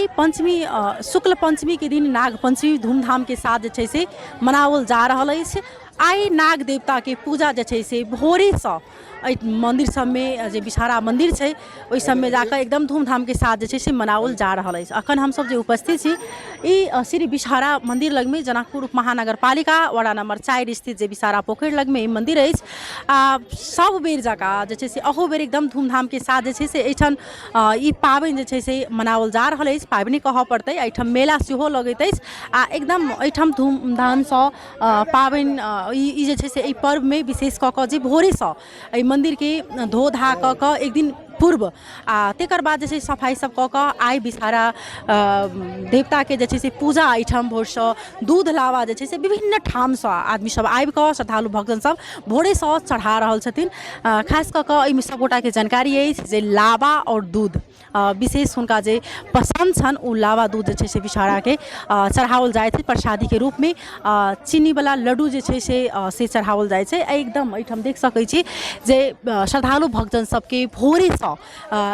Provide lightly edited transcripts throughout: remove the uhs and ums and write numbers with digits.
आइ पञ्चमी शुक्ल पञ्चमीके दिन नाग पञ्चमी धूमधामके साथ जे छै से मनाओल जा रहल अछि। आइ नाग देवताके पूजा जे छै से भोरेसँ एहि मन्दिर सबमे जे विषहरा मन्दिर छै ओहि सबमे जाकऽ एकदम धूमधामके साथ जे छै से मनाओल जा रहल अछि। अखन हमसब जे उपस्थित छी ई श्री विषहरा मन्दिर लगमे जनकपुर उपमहानगरपालिका वडा नम्बर 4 स्थित जे विषहरा पोखरि लगमे ई मन्दिर अछि। आ सब बेर जकाँ जे छै से अहू बेर एकदम धूमधामके साथ जे छै से एहिठाम ई पाबनि जे छै से मनाओल जा रहल अछि। पाबनि कहऽ पड़तै, एहिठाम मेला सेहो लगैत अछि आ एकदम एहिठाम धूमधामसँ पाबनि ई जे छै से एहि पर्वमे विशेष कऽ कऽ जे भोरेसँ एहि मन्दिरके धो धा कऽ कऽ एक दिन पूर्व आ तकर बाद जे छै सफाइ सब कऽ कऽ आइ विषहरा देवताके जे छै से पूजा एहिठाम भोरसँ दूध लावा जे छै से विभिन्न ठामसँ आदमी सब आबिकऽ श्रद्धालु भक्तजन सब भोरेसँ चढ़ा रहल छथिन। खास कऽ कऽ एहिमे सब गोटाके जानकारी अछि जे लावा आओर दूध विशेष हुनका जे पसन्द छनि ओ लावा दूध जे छै से विषहराके चढ़ाओल जाइत छै प्रसादीके रूपमे। चीनीवला लड्डू जे छै से चढ़ाओल जाइ छै। एकदम एहिठाम देख सकै छी जे श्रद्धालु भक्तजन सबके भोरेसँ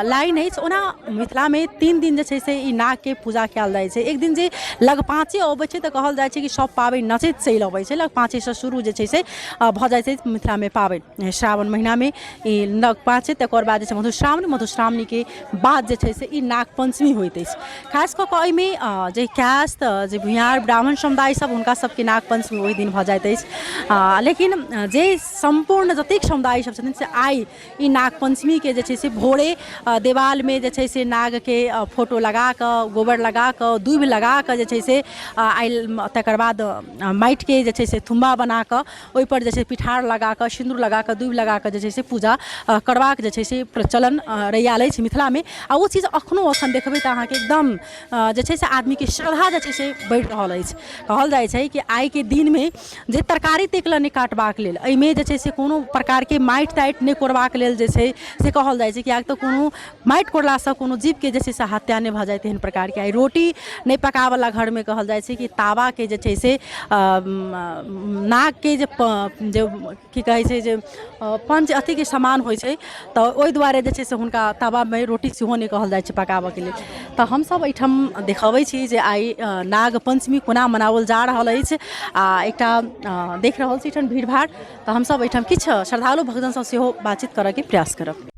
लाइन अछि। ओना मिथिलामे 3 दिन जे छै से ई नागके पूजा कयल जाइ छै। एक दिन जे लगपाँचे अबै छै तऽ कहल जाइ छै कि सब पाबनि नचैत चलि अबै छै। लगपाँचेसँ शुरू जे छै से भऽ जाइ छै मिथिलामे पाबनि। श्रावण महिनामे ई नागपाँचे, तकर बाद जे छै मधुश्रावणी, मधुश्रावणीके बाद जे छै से ई नागपञ्चमी होइत अछि। खास कऽ कऽ एहिमे जे कायस्थ जे भूमिहार ब्राह्मण समुदाय सब हुनका सबके नागपञ्चमी ओहि दिन भऽ जाइत अछि। लेकिन जे सम्पूर्ण जतेक समुदाय सब छथिन से आइ ई नागपञ्चमीके जे छै से भोरे देवालमे जे छै से नागके फोटो लगाकऽ गोबर लगाकऽ दूभि लगाकऽ जे छै से आइ तकर बाद माटिके जे छै से थुम्बा बनाकऽ ओहिपर जे छै पिठार लगाकऽ सिन्दूर लगाकऽ दूभि लगाकऽ जे छै से पूजा करबाक जे छै से प्रचलन रहि आयल अछि मिथिलामे। आ ओ चीज अखनो अखन देखबै तऽ अहाँके एकदम जे छै से आदमीके श्रद्धा जे छै से बढ़ि रहल अछि। कहल जाइ छै कि आइके दिनमे जे तरकारी ताहि लए नहि काटबाक लेल एहिमे जे छै से कोनो प्रकारके माटि ताटि नहि कोरबाक लेल जे छै से कहल जाइ छै, किएक तऽ कोनो माटि कोड़लासँ कोनो जीवके जे छै से हत्या नहि भऽ जाइ तेहन प्रकारके। आइ रोटी नहि पकाबऽवला घरमे कहल जाइ छै कि तावाके जे छै से नागके जे जे की कहै छै जे पञ्च अथीके समान होइ छै, तऽ ओहि दुआरे जे छै से हुनका तावामे रोटी सेहो नहि कहल जाइ छै पकाबऽके लेल। तऽ हमसब एहिठाम देखबै छी जे आइ नाग पञ्चमी कोना मनाओल जा रहल अछि। आ एकटा देख रहल छी एहिठाम भीड़ भाड़, तऽ हमसब एहिठाम किछु श्रद्धालु भक्तजनसँ सेहो बातचीत करऽके प्रयास करब।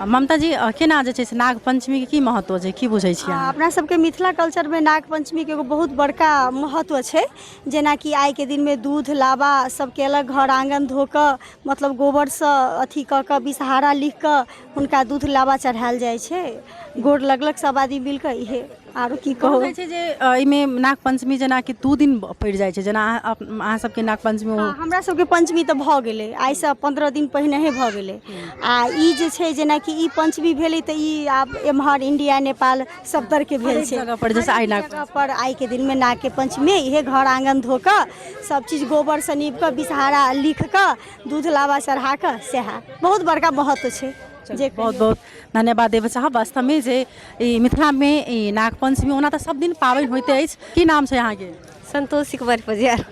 ममता जी, केना जे छै से नाग पंचमी के की महत्व छै, की बुझै छियै अहाँ? अपना सबके मिथिला कल्चरमे नाग पंचमीके एगो बहुत बड़का महत्व छै। जेनाकि आइके दिनमे दूध लाबा सब केलक, घर आङ्गन धो कऽ मतलब गोबरसँ अथी कऽ कऽ विषहारा लिख कऽ हुनका दूध लाबा चढ़ायल जाइ छै, गोर लगलक सब आदमी मिल कऽ। इहे आरो की कहल कहू। जाइ छै जे एहिमे नाग पंचमी जेनाकि 2 दिन पड़ि जाइ छै, जेना अहाँ सबके नाग पंचमी? हँ, हमरा सबके पंचमी तऽ भऽ गेलै, आइसँ 15 दिन पहिनहे भऽ गेलै। आ ई जे छै जेनाकि ई पंचमी भेलै तऽ ई आब एम्हर इंडिया नेपाल सब तरहके भेल हरेक छै। जगह पर जैसे आइ नाग जगह पर आइके दिनमे नागके पंचमी इहे घर आङ्गन धो कऽ सब चीज गोबरसँ नीप कऽ विषहारा लिख कऽ दूध लाबा चढ़ा कऽ, सएह बहुत बड़का महत्व छै। जे बहुत बहुत धन्यवाद देबऽ चाहब। वास्तवमे जे ई मिथिलामे ई नाग पञ्चमी ओना तऽ सब दिन पाबनि होइते अछि। की नाम छै अहाँके? संतोषी कुमारी पुजार।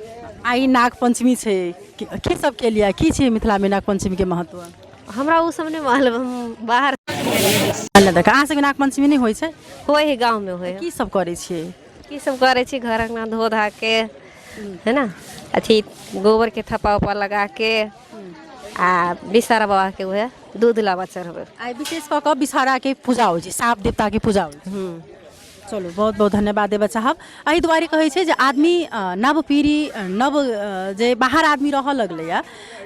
आइ नाग पञ्चमी छै, की सब केलियै, की छै मिथिलामे नाग पञ्चमीके महत्व? हमरा ओ सब नहि मालूम, हम बाहर। देख, अहाँ सबके नाग पञ्चमी नहि होइ छै? होइ है, गाँवमे होइ है। की सब करै छियै? की सब करै छी, घर अङ्गना धो धा के है ना, अथी गोबर के थप्पा उपा लगा के आ विषहरा बाबा के उहे दूध लाबा चढ़बै। आइ विशेष कऽ कऽ विषहरा के पूजा होइ छै, साप देवता के पूजा होइ छै। चलू, बहुत बहुत धन्यवाद देबऽ चाहब। एहि दुआरे कहै छै जे आदमी नव पीढ़ी, नव जे बाहर आदमी रहऽ लगलैए,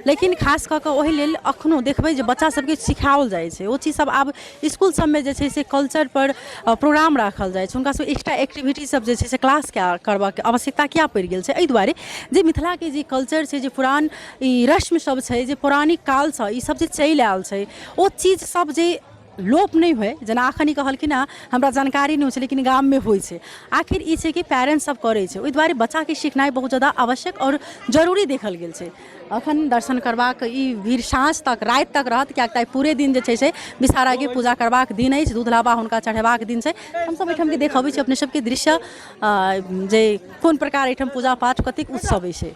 लेकिन खास कऽ कऽ ओहि लेल एखनो देखबै जे बच्चा सबके सिखाओल जाइ छै ओ चीज सब। आब इसकुल सबमे जे छै से कल्चरपर प्रोग्राम राखल जाइ छै, हुनका सब एक्स्ट्रा एक्टिविटी सब जे छै से क्लास करबाके आवश्यकता किया पड़ि गेल छै? एहि दुआरे जे मिथिलाके जे कल्चर छै, जे पुरान ई रस्म सब छै, जे पौराणिक कालसँ ई सब जे चलि आयल छै, ओ चीज सब जे लोप नहि होइ। जेना एखन ई कहलखिन हँ, हमरा जानकारी नहि होइ छै, लेकिन गाममे होइ छै। आखिर ई छै कि पेरेंट्स सब करै छै, ओहि दुआरे बच्चाके सिखनाइ बहुत जादा आवश्यक आओर जरूरी देखल गेल छै। अखन दर्शन करबाक ई भीड़ साँझ तक, राति तक रहत, किएक तऽ आइ पूरे दिन जे छै से विषहाराके पूजा करबाक दिन अछि, दूध लाबा हुनका चढ़ेबाक दिन छै। हमसब एहिठामके देखबै छी अपने सबके दृश्य जे कोन प्रकार एहिठाम पूजा पाठ, कतेक उत्सव अछि।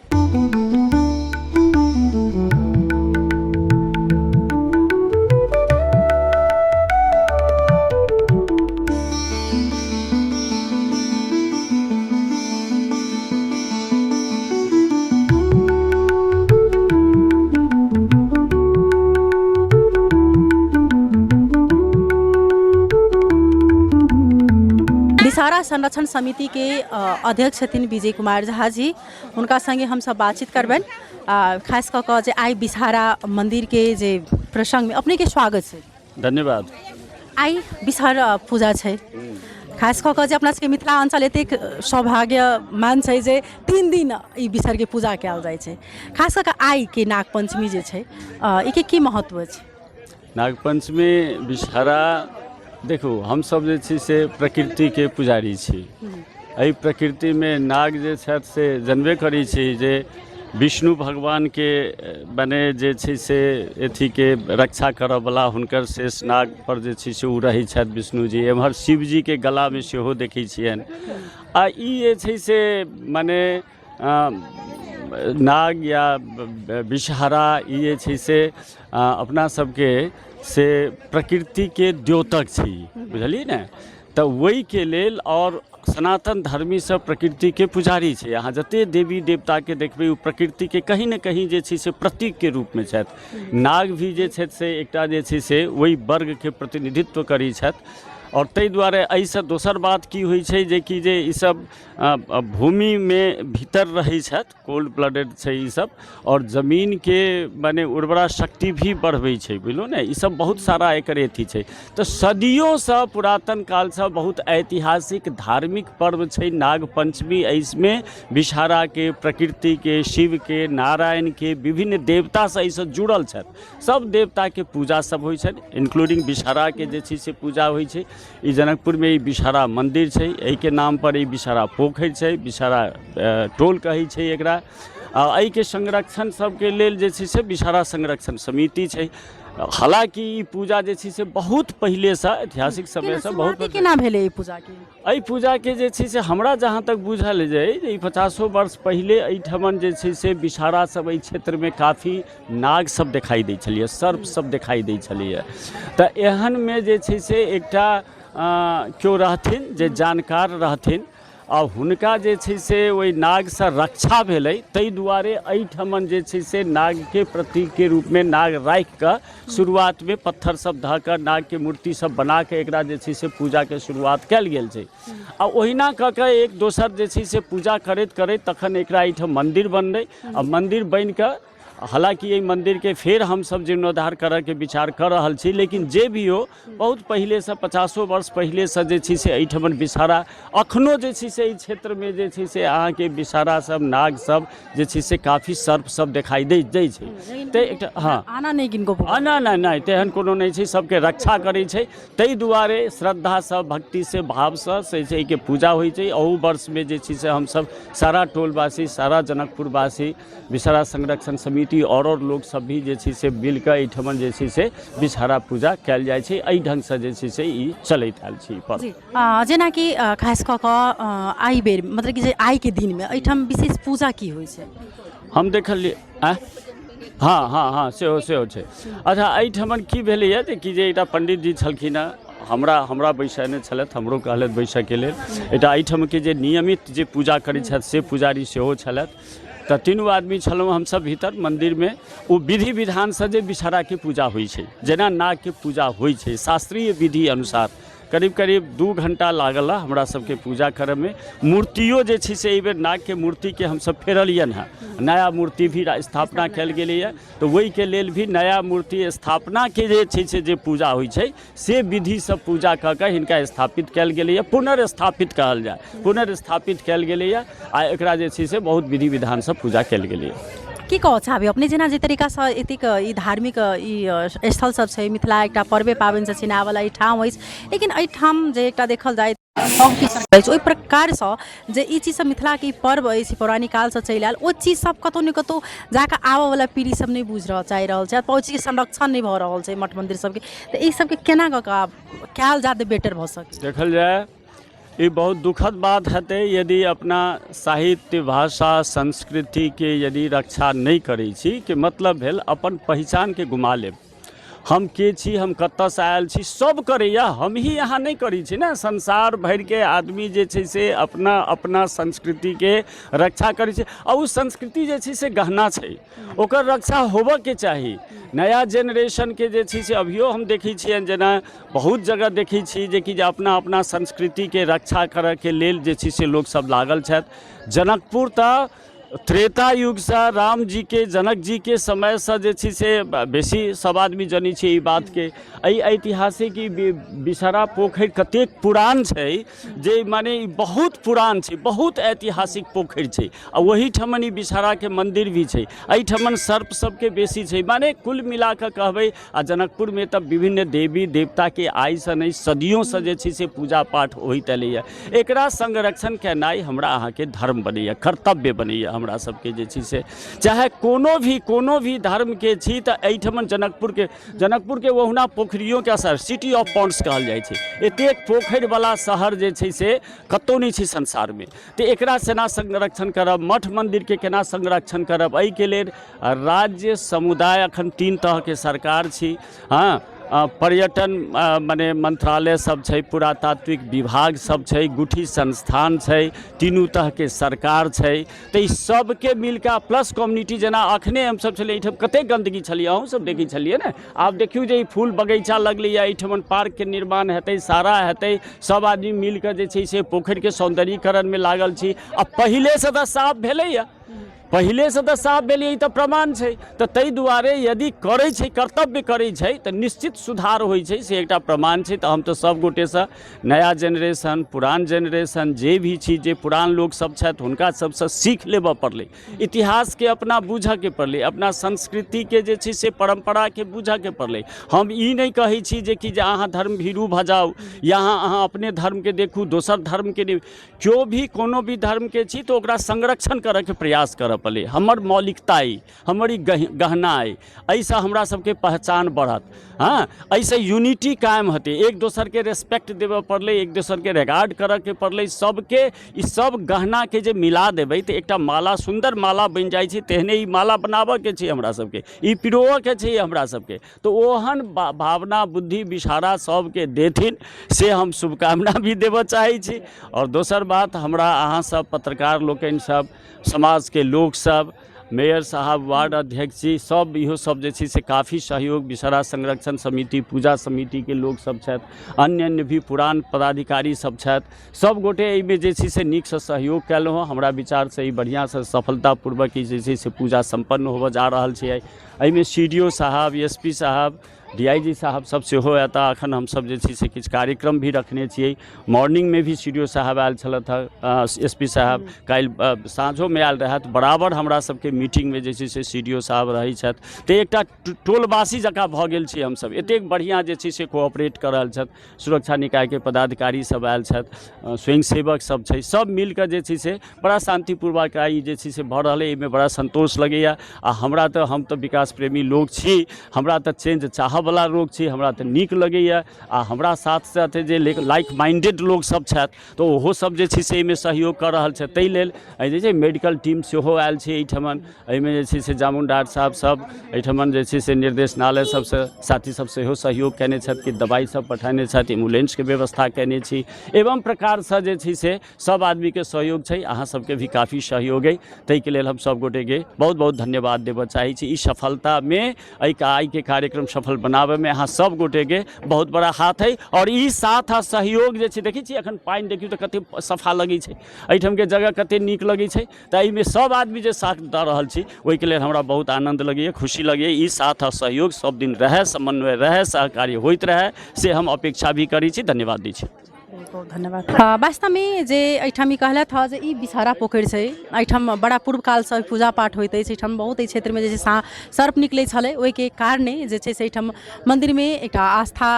विषहारा संरक्षण समितिके अध्यक्ष छथिन विजय कुमार झा जी, हुनका सङ्गे हमसब बातचीत करबनि, खास कऽ कऽ जे आइ विषहारा मन्दिरके जे प्रसङ्गमे। अपनेके स्वागत छै। धन्यवाद। आइ विषहरा पूजा छै, खास कऽ कऽ जे अपना सबके मिथिला अञ्चल एतेक सौभाग्यमान छै जे 3 दिन ई विषहरके पूजा कयल जाइ छै। खास कऽ कऽ आइके नागपञ्चमी जे छै, एहिके की महत्व छै? नागपञ्चमी, विषहरा, देखू, हमसब जे छी से प्रकृतिके पुजारी छी। एहि प्रकृतिमे नाग जे छथि से जनबे करै छी जे विष्णु भगवानके मने जे छै से अथीके रक्षा करऽवला, हुनकर शेष नागपर जे छै से ओ रहै छथि विष्णुजी। एम्हर शिवजीके गलामे सेहो देखै छियनि। आओर ई जे छै से मने नाग या विषहरा, ई जे छै से अपना सबके से प्रकृतिके द्योतक छी, बुझलियै ने? तऽ ओहिके लेल आओर सनातन धर्मी सब प्रकृतिके पुजारी छै। अहाँ जतेक देवी देवताके देखबै, ओ प्रकृतिके कहीं ने कहीं जे छै से प्रतीकके रूपमे छथि। नाग भी जे छथि से एकटा जे छै से ओहि वर्गके प्रतिनिधित्व करै छथि। आओर ताहि दुआरे एहिसँ दोसर बात की होइ छै जे कि जे ईसब भूमिमे भीतर रहै छथि, कोल्ड ब्लडेड छै ईसब, आओर जमीनके मने उर्वरा शक्ति भी बढ़बै छै, बुझलहुँ ने? ईसब बहुत सारा एकर अथी छै। तऽ सदियोसँ, पुरातन कालसँ बहुत ऐतिहासिक धार्मिक पर्व छै नाग पञ्चमी। एहिमे विषहाराके, प्रकृतिके, शिवके, नारायणके, विभिन्न देवतासँ एहिसँ जुड़ल छथि। सब देवताके पूजा सब होइ छनि, इन्क्लूडिंग विषहाराके जे छै से पूजा होइ छै। ई जनकपुरमे ई विषहारा मन्दिर छै, एहिके नामपर ई विषहारा पोखरि छै, विषहारा टोल कहै छै एकरा। आ एहिके संरक्षण सबके लेल जे छै से विषहारा संरक्षण समिति छै। हालाँकि ई पूजा जे छै से बहुत पहिलेसँ, ऐतिहासिक समयसँ बहुत केना भेलै ई पूजाके? एहि पूजाके जे छै से हमरा जहाँ तक बुझल जे ई 50 वर्ष पहिले एहिठमन जे छै से विषहारा सब, एहि क्षेत्रमे काफी नाग सब देखाइ दै छलैए, सर्प सब देखाइ दै छलैए। तऽ एहनमे जे छै से एकटा केओ रहथिन जे जानकार रहथिन, आ हुनका जे छै से ओहि नागसँ रक्षा भेलै। ताहि दुआरे एहिठमन जे छै से नागके प्रतीकके रूपमे नाग राखि कऽ शुरुआतमे पत्थर सब धऽ कऽ नागके मूर्ति सब बना कऽ एकरा जे छै से पूजाके शुरुआत कयल गेल छै। आ ओहिना कऽ कऽ एक दोसर जे छै से पूजा करैत करैत तखन एकरा एहिठाम मन्दिर बनलै। आ मन्दिर बनि कऽ, हालाँकि एहि मन्दिरके फेर हमसब जीर्णोद्धार करऽके विचार कऽ रहल छी, लेकिन जे भी हो, बहुत पहिलेसँ, 50 वर्ष पहिलेसँ जे छै से एहिठमन विषहारा, अखनो जे छै से एहि क्षेत्रमे जे छै से अहाँके विषहारा सब, नाग सब जे छै से काफी सर्प सब देखाइ दै दै छै। तऽ एकटा हँ आना नहि किनको नहि नहि नहि, तेहन कोनो नहि छै। सबके रक्षा करै छै। ताहि दुआरे श्रद्धासँ, भक्तिसँ, भावसँ से छै एहिके पूजा होइ छै। अहू वर्षमे जे छै से हमसब सारा टोलवासी, सारा जनकपुरवासी, विषहारा संरक्षण समिति आओर लोक सब भी जे छै से मिलकऽ एहिठमन जे छै से विषहारा पूजा कयल जाइ छै। एहि ढङ्गसँ जे छै से ई चलैत आयल छै ई पर्व। जी, जेनाकि खास कऽ कऽ एहि बेर, मतलब कि जे आइके दिनमे एहिठाम विशेष पूजा की होइ छै? हम देखलियै, आँय, हँ हँ हँ, सेहो सेहो छै। अच्छा, एहिठमन की भेलैए जे कि जे एकटा पण्डितजी छलखिन हेँ, हमरा हमरा बैसेने छलथि, हमरो कहलथि बैसऽके लेल। एकटा एहिठामके जे नियमित जे पूजा करै छथि से पुजारी सेहो छलथि। तऽ तीनू आदमी छलहुँ हमसभ भीतर मन्दिरमे। ओ विधि विधानसँ जे विषहराके पूजा होइ छै, जेना नागके पूजा होइ छै शास्त्रीय विधि अनुसार, करीब करीब 2 घण्टा लागल हँ हमरा सबके पूजा करऽमे। मूर्तियो जे छै से एहिबेर नागके मूर्तिके हमसब फेरलियनि हँ, नया मूर्ति भी स्थापना कयल गेलैए, तऽ ओहिके लेल भी नया मूर्ति स्थापनाके जे छै से जे पूजा होइ छै से विधिसँ पूजा कऽ कऽ हिनका स्थापित कयल गेलैए, पुनर्स्थापित कहल जाय, पुनर्स्थापित कयल गेलैए आ एकरा जे छै से बहुत विधि विधानसँ पूजा कयल गेलैए। की कहऽ चाहबै अपने, जेना जे तरीकासँ एतेक ई धार्मिक ई स्थल सब छै, मिथिला एकटा पर्वे पाबनिसँ चिन्हावला ई ठाम अछि, लेकिन एहिठाम जे एकटा देखल जाय अछि ओहि प्रकारसँ जे ई चीजसभ मिथिलाके ई पर्व अछि, पौराणिक कालसँ चलि आयल, ओ चीजसभ कतहु ने कतहु जाकऽ आबऽवला पीढ़ी सब नहि बुझि रहल चाहि रहल छै, ओहि चीजके संरक्षण नहि भऽ रहल छै मठ मन्दिर सबके, तऽ ई सबके केना कऽ कऽ आब कयल जाय बेटर भऽ सकै? देखल जाय ई बहुत दुखद बात हेतै यदि अपना साहित्य, भाषा, संस्कृतिके यदि रक्षा नहि करै छी, के मतलब भेल अपन पहिचानके गुमा लेब। हम के छी, हम कतऽसँ आयल छी, सब करैए, हमही अहाँ नहि करै छी ने। संसार भरिके आदमी जे छै से अपना अपना संस्कृतिके रक्षा करै छै आ ओ संस्कृति जे छै से गहना छै, ओकर रक्षा होबऽके चाही। नया जेनरेशनके जे छै से अभियो हम देखै छियनि, जेना बहुत जगह देखै छी जेकि जे अपना अपना संस्कृतिके रक्षा करऽके लेल जे छै से लोकसब लागल छथि। जनकपुर तऽ त्रेता युगसँ रामजीके जनकजीके समयसँ जे छै से बेसी सब आदमी जनै छै ई बातके। एहि ऐतिहासिक ई बिसहरा पोखरि कतेक पुरान छै जे माने ई बहुत पुरान छै, बहुत ऐतिहासिक पोखरि छै आ ओहिठमन ई बिसहराके मन्दिर भी छै। एहिठमन सर्प सबके बेसी छै, माने कुल मिलाकऽ कहबै। आ जनकपुरमे तऽ विभिन्न देवी देवताके आइसँ नहि सदियोंसँ जे छै से पूजा पाठ होइत एलैए। एकरा संरक्षण केनाइ हमरा अहाँके धर्म बनैए, कर्तव्य बनैए हमरा सबके जे छै से, चाहे कोनो भी धर्मके छी। तऽ एहिठमन जनकपुरके ओहुना पोखरियोके शहर सिटी ऑफ पॉन्ड्स कहल जाइ छै। एतेक पोखरिवला शहर जे छै से कतहु नहि छै संसारमे। तऽ एकरा केना संरक्षण करब, मठ मन्दिरके केना संरक्षण करब, एहिके लेल राज्य समुदाय अखन 3 तरहके सरकार छी। हँ, पर्यटन मने मंत्रालय सब छै, पुरातात्विक विभाग सब छै, गुठी संस्थान छै, तीनू तरहके सरकार छै। तऽ ई सबके मिलके प्लस कम्युनिटी, जेना अखने हमसब छलियै एहिठाम कतेक गन्दगी छलियै, अहूँ सब देखै छलियै ने। आब देखियौ जे ई फूल बगीचा लगलैए, एहिठमन पार्कके निर्माण हेतै, सारा हेतै, सब आदमी मिलके जे छै से पोखरिके सौन्दर्यीकरणमे लागल छी। आ पहिलेसँ तऽ साफ भेलैए, पहिलेसँ तऽ साफ भेलै, ई तऽ प्रमाण छै। तऽ ताहि दुआरे यदि करै छै, कर्तव्य करै छै, तऽ निश्चित सुधार होइ छै, से एकटा प्रमाण छै। तऽ हम तऽ सब गोटेसँ, नया जेनरेशन पुरान जेनरेशन जे भी छी, जे पुरान लोकसब छथि हुनका सबसँ सीख लेबऽ पड़लै, इतिहासके अपना बूझऽके पड़लै, अपना संस्कृतिके जे छै से परम्पराके बूझऽके पड़लै। हम ई नहि कहै छी जेकि जे अहाँ धर्म भीरू भऽ जाउ या अहाँ अपने धर्मके देखू दोसर धर्मके नहि। केओ भी कोनो भी धर्मके छी तऽ ओकरा संरक्षण करऽके प्रयास करऽ पड़लै। हमर मौलिकता अइ, हमर ई गहना अइ, एहिसँ हमरा सबके पहचान बढ़त। हँ, एहिसँ यूनिटी कायम हेतै। एक दोसरके रेस्पेक्ट देबऽ पड़लै, एक दोसरके रिगार्ड करऽके पड़लै। सबके ई सब गहनाके जे मिला देबै तऽ एकटा माला, सुन्दर माला बनि जाइ छै। तेहने ई माला बनाबऽके छै हमरा सबके, ई पिरोअके छै हमरा सबके। तऽ ओहन भावना बुद्धि विचारा सबके देथिन से हम शुभकामना भी देबऽ चाहै छी। आओर दोसर बात, हमरा अहाँ सब पत्रकार लोकनि सब, समाजके लोक सब, मेयर साहब, वार्ड अध्यक्ष जी सब, इहो सब जे छै से काफी सहयोग बिसहरा संरक्षण समिति, पूजा समितिके लोक सब छथि, अन्य अन्य भी पुरान पदाधिकारी सब छथि, सब गोटे एहिमे जे छै से नीकसँ सहयोग कयलहुँ हँ। हमरा विचारसँ ई बढ़िआँसँ सफलतापूर्वक ई जे छै से पूजा सम्पन्न होबऽ जा रहल छै। एहिमे सी डी ओ साहब, एस पी साहब, डी I जी साहब सब सेहो अयता। अखन हमसब जे छै से किछु कार्यक्रम भी रखने छियै। मॉर्निंगमे भी सी डी ओ साहब आयल छलथि हँ, एस पी साहब काल्हि साँझोमे आयल रहथि। बराबर हमरा सबके मीटिंगमे जे छै से सी डी ओ साहब रहै छथि। तऽ एकटा टोलवासी जकाँ भऽ गेल छी हमसब, एतेक बढ़िआँ जे छै से कोऑपरेट कऽ रहल छथि। सुरक्षा निकायके पदाधिकारी सब आयल छथि, स्वयंसेवक सब छै, सब मिलकऽ जे छै से बड़ा शान्तिपूर्वक आइ जे छै से भऽ रहल अइ। एहिमे बड़ा सन्तोष लगैए। आ हमरा तऽ, हम तऽ विकास प्रेमी लोक छी, हमरा तऽ चेंज चाहऽवला लोक छी, हमरा तऽ नीक लगैए। आ हमरा साथ साथ जे लाइक माइंडेड लोक सब छथि तऽ ओहो सब जे छै से एहिमे सहयोग कऽ रहल छथि। ताहि लेल जे छै मेडिकल टीम सेहो आयल छै एहिठमन। एहिमे जे छै से जामुन डार साहब सब एहिठमन जे छै से निर्देशनालय सबसँ साथी सब सेहो सहयोग कयने छथि कि दबाइ सब पठेने छथि, एम्बुलेंसके व्यवस्था कयने छी। एवं प्रकारसँ जे छै से सब आदमीके सहयोग छै, अहाँ सबके भी काफी सहयोग अइ। ताहिके लेल हम सब गोटेके बहुत बहुत धन्यवाद देबऽ चाहै छी। ई सफलतामे एहि आइके कार्यक्रम सफल बना बनाबैमे अहाँ सब गोटेके बहुत बड़ा हाथ अइ। आओर ई साथ आ सहयोग जे छै, देखै छियै एखन पानि देखियौ तऽ कते सफा लगै छै, एहिठामके जगह कते नीक लगै छै। तऽ एहिमे सब आदमी जे साथ दऽ रहल छी ओहिके लेल हमरा बहुत आनन्द लगैए, खुशी लगैए। ई साथ आ सहयोग सब दिन रहै, समन्वय रहै, सहकार्य होइत रहै, से हम अपेक्षा भी करै छी। धन्यवाद दै छी। बहुत बहुत धन्यवाद। वास्तवमे जे एहिठाम ई कहलथि हँ जे ई विषहरा पोखरि छै, एहिठाम बड़ा पूर्व कालसँ पूजा पाठ होइत अछि। एहिठाम बहुत एहि क्षेत्रमे जे छै सर्प निकलै छलै, ओहिके कारणे जे छै से एहिठाम मन्दिरमे एकटा आस्था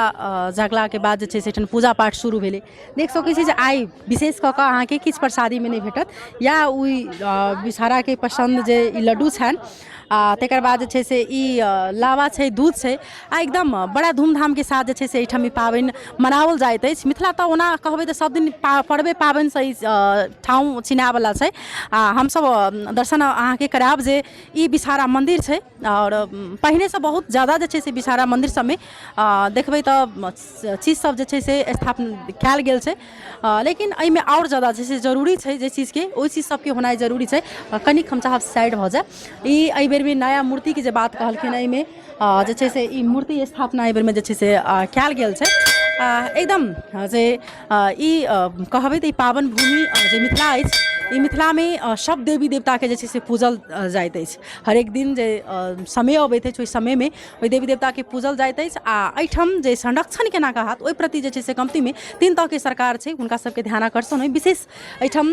जगलाके बाद जे छै से एहिठाम पूजा पाठ शुरू भेलै। देख सकै छी जे आइ विशेष कऽ कऽ अहाँके किछु प्रसादीमे नहि भेटत या ओहि विषहराके पसन्द जे ई लड्डू छनि, आ तकर बाद जे छै से ई लावा छै, दूध छै। आ एकदम बड़ा धूमधामके साथ जे छै से एहिठाम ई पाबनि मनाओल जाइत अछि। मिथिला तऽ ओना कहबै तऽ सब दिन पर्वे पाबनिसँ ई ठाउँ चिन्हायवला छै। आ हमसब दर्शन अहाँके करायब जे ई विषहारा मन्दिर छै, आओर पहिनेसँ बहुत ज्यादा जे छै से विषहारा मन्दिर सबमे देखबै तऽ चीज सब जे छै से स्थापन कयल गेल छै, लेकिन एहिमे आओर ज्यादा जे छै से जरूरी छै, जे चीजके ओहि चीज सबके होनाइ जरूरी छै। कनिक हम चाहब साइड भऽ जाय। ई एहि बेरमे नया मूर्तिके जे बात कहलखिन, एहिमे जे छै से ई मूर्ति स्थापना एहि बेरमे जे छै से कयल गेल छै। एकदम जे ई कहबै तऽ ई पावन भूमि जे मिथिला अछि, ई मिथिलामे सब देवी देवताके जे छै से पूजल जाइत अछि। हरेक दिन जे समय अबैत अछि, ओहि समयमे ओहि देवी देवताके पूजल जाइत अछि। आ एहिठाम जे संरक्षण केना कऽ हैत, ओहि प्रति जे छै से कमतीमे तीन तहके सरकार छै, हुनका सबके ध्यानाकर्षण होइ। विशेष एहिठाम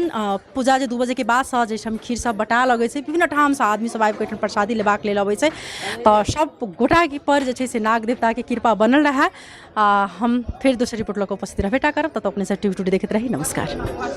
पूजा जे 2 बजेके बादसँ जे एहिठाम खीर सब बटा लगै छै, विभिन्न ठामसँ आदमी सब आबिकऽ एहिठाम प्रसादी लेबाक लेल अबै छै। तऽ सब गोटाके पर जे छै से नाग देवताके कृपा बनल रहए। आ हम फेर दोसर रिपोर्ट लऽ कऽ उपस्थित रहबे टा करब, तब अपने सब टीवी टुडे देखैत रही। नमस्कार।